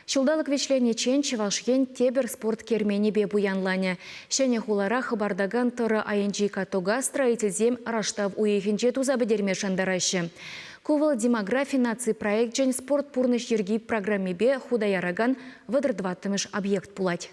Ҫулталӑк вӗҫлениччен Чӑваш Ен тепӗр спорт керменӗпе пуянланӗ. Ҫӗнӗ хулара хӑпартакан тӑрӑ айӗнчи катока строительсем раштав уйӑхӗнче туса пӗтерме шантараҫҫӗ. Ку вӑл Демографи наци проекчӗн Спорт пурнӑҫ йӗрки программипе хута яракан 34-мӗш объект пулать.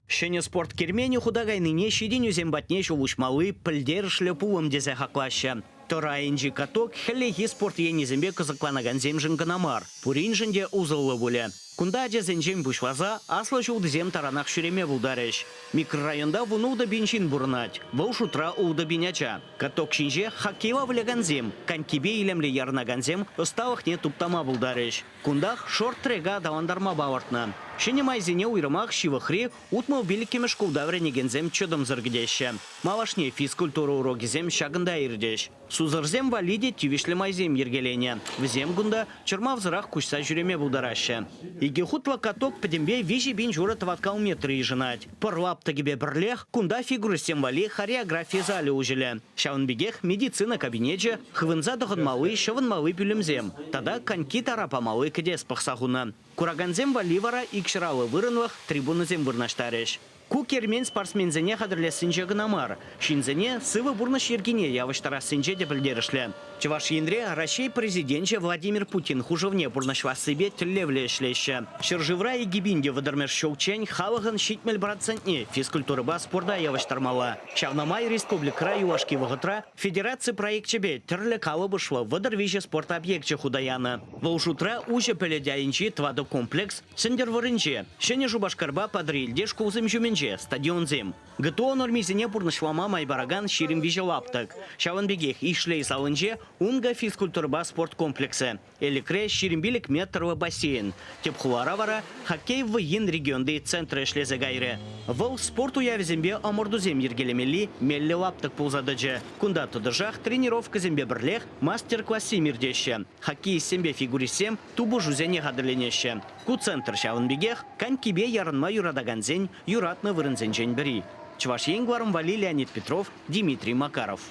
Ҫӗнӗ спорт керменӗ хута кайнине ҫитӗнӳсем патне ҫул уҫмалли пӗлтерӗшлӗ пулӑм тесе хаклаҫҫӗ. Тӑрӑ айӗнчи каток хӗллехи спорт енӗсемпе кӑсӑкланакансемшӗн кӑна мар, пуриншӗн те усӑллӑ пулӗ. Кунта ачасенчен пуҫласа аслӑ ҫултисем таранах ҫӳреме пултарӗҫ. Микрорайонта 16 пин ҫын пурӑнать, вӑл шутра ултӑ пин ача. Каток ҫинче хоккейла вылякансем, конькипе илемлӗ ярӑнакансем ӑсталӑхне туптама пултарӗҫ. Кунтах шорт-трека аталантарма палӑртнӑ. Ҫӗнӗ майсене уйрӑмах ҫывӑхри 65-мӗш шкулта вӗренекенсем чӑтӑмсӑр кӗтеҫҫӗ. Малашне физкультура урокӗсем ҫакӑнта иртӗҫ. Сусӑрсем валли те тивӗҫлӗ майсем йӗркеленӗ. Вӗсем кунта чӑрмавсӑрах куҫса ҫӳреме пултараҫҫӗ. Икӗ хутлӑ каток пӗтӗмпе 3 000 ҫурӑ тӑваткал метр йышӑнать. Пӑр лаптӑкӗпе пӗрлех кунта фигуристсем валли хореографи залӗ уҫӑлӗ. Ҫавӑн пекех медицина кабинечӗ, хывӑнса тӑхӑнмалли, ҫӑвӑнмалли пӳлӗмсем тата коньки тара памалли кӗтес пӑхса хунӑ. Куракансем валли вара икҫӗр вырӑнлӑх трибунӑсем вырнаҫтарӗҫ. Ку кермен спортсменсене хатӗрлессинче кӑна мар, ҫынсене сывӑ пурнӑҫ йӗркине явӑҫтарассинче те пӗлтерӗшлӗ. Чӑваш Енре Раҫҫей Президенчӗ Владимир Путин хушӑвне пурнӑҫлассипе тӗллевлӗ ӗҫлеҫҫӗ. Ҫӗршывра 2030-мӗш ҫулччен халӑхӑн 70 процентне физкультурӑпа спорта явӑҫтармалла. Ҫавна май республикӑра юлашки вӑхӑтра федераци проекчӗпе тӗрлӗ калӑпӑшлӑ 33 спорт объекчӗ хута янӑ. Вӑл шутра уҫӑ пӗлӗт айӗнчи тӑватӑ комплекс, Сӗнтӗрвӑрринче, Ҫӗнӗ Шупашкарпа Патӑрьелте шкулсем ҫумӗнче стадионсем. ГТО нормисене пурнӑҫлама май паракан 23 лаптӑк. Ҫавӑн пекех Ишлей салинче Унга физкультурӑпа спорт комплексӗ, Элӗкре 25 метрлӑ бассейн. Тӗп хулара вара хоккей вӑййин регионти центрӗ ӗҫлесе кайрӗ. Вӑл спорт уявӗсемпе ӑмӑртусем йӗркелемелли меллӗ лаптӑк пулса тӑчӗ. Кунта тӑтӑшах тренировкӑсемпе пӗрлех мастер-классем иртеҫҫӗ. Хоккеистсемпе фигуристсем тупӑшусене хатӗрленеҫҫӗ. Ку центр ҫавӑн пекех конькипе ярӑнма юратакансен юратнӑ вырӑнсенчен пӗри. Чӑваш Ен кӑларӑм валли Леонид Петров, Дмитрий Макаров.